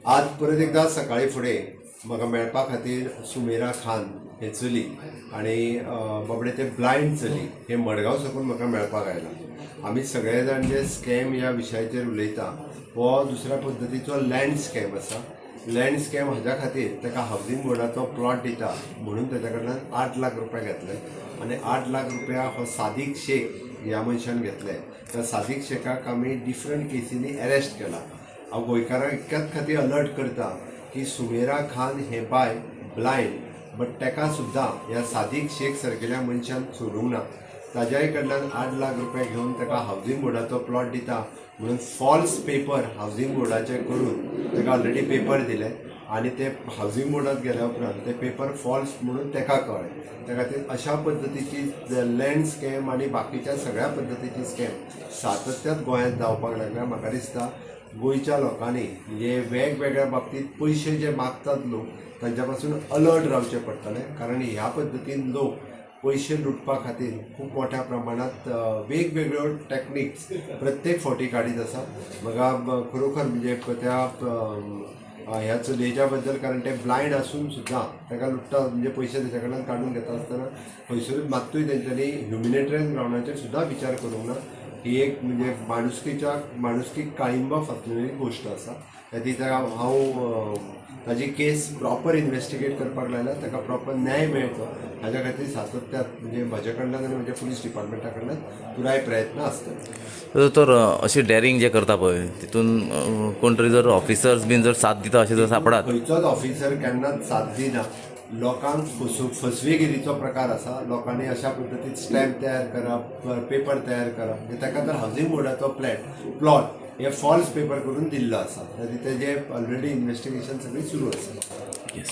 आज परत एकदा सकाळी फुडें म्हाका मेळपा खातीर सुमेरा खान हें चली आनी बाबडें तें ब्लायंड चली हें मडगांव साकून म्हाका मेळपाक आयलां. आमी सगळे जाण जे स्कॅम ह्या विशयाचेर उलयता हो दुसऱ्या पद्दतीचो लँड स्कॅम आसा. लँड स्कॅम हाज्या खातीर ताका हावजींग बोर्डाचो प्लॉट दिता म्हणून ताच्या कडल्यान 8 लाख रुपया घेतले आनी 8 लाख रुपया हो सादीक शेख ह्या मनशान घेतले. त्या सादीक शेखाक आमी डिफरंट केसींनी अरेस्ट केला. हांव गोंयकारांक इतक्याच खातीर अलर्ट करता की सुमेरा खान हें बायल ब्लायंड, बट ताका सुद्दां ह्या सादीक शेख सारकेल्या मनशान सोडूंक ना. ताज्याय कडल्यान 8 लाख रुपया घेवन ताका हावजींग बोर्डाचो प्लॉट दिता म्हणून फॉल्स पेपर हावजींग बोर्डाचे करून ताका ऑलरेडी पेपर दिले आनी ते हावजींग बोर्डात गेल्या उपरांत ते पेपर फॉल्स म्हणून ताका कळ्ळें. त्या खातीर अशा पद्दतीची लँड स्कॅम आनी बाकीच्या सगळ्या पद्दतीची स्कॅम सातत्यात गोंयांत जावपाक लागल्या. म्हाका दिसता गोंयच्या लोकांनी म्हणजे वेगवेगळ्या बाबतींत पयशे जे मागतात लोक, तांच्या पासून अलर्ट रावचें पडटलें, कारण ह्या पद्दतीन लोक पयशे लुटपा खातीर खूब मोठ्या प्रमाणांत वेगवेगळ्यो टॅक्निक्स प्रत्येक फावटी काडीत आसा. म्हाका खरोखर म्हणजे त्या ह्या चलयेच्या बद्दल, कारण ते ब्लायंड आसून सुद्दां ताका लुट्टा, म्हणजे पयशे ताच्या कडल्यान काडून घेता आसतना खंयसरूच मात्तूय तेंच्यांनी ह्युमॅनिटेरियन ग्रावंडाचेर सुद्दां विचार करूंक ना. ही एक म्हणजे माणुसकी काळिंबा फासलेली गोश्ट आसा. त्या खातीर ताका हांव ताजी केस प्रॉपर इन्वेस्टिगेट करपाक लायला. ताका प्रॉपर न्याय मेळचो हाज्या खातीर सातत्यात म्हणजे म्हज्या कडल्यान आनी म्हज्या पुलीस डिपार्टमेंटा कडल्यान पुराय प्रयत्न आसतले. तर अशें डॅरिंग जे करता पळय, तितून कोण तरी जर ऑफिसर्स बीन जर साथ दिता अशें जर सापडात? खंयचोच ऑफिसर केन्नाच साथ दिना. लोकांक फसवेगिरीचो प्रकार आसा. लोकांनी अशा पद्दतीन स्टॅम्प तयार करप, पेपर तयार करप, म्हणजे ताका तर हावजींग बोर्डाचो प्लॉट हे फॉल्स पेपर करून दिल्लो आसा. तेजें ऑलरेडी इन्वेस्टिगेशन सगळी सुरू आसा. येस.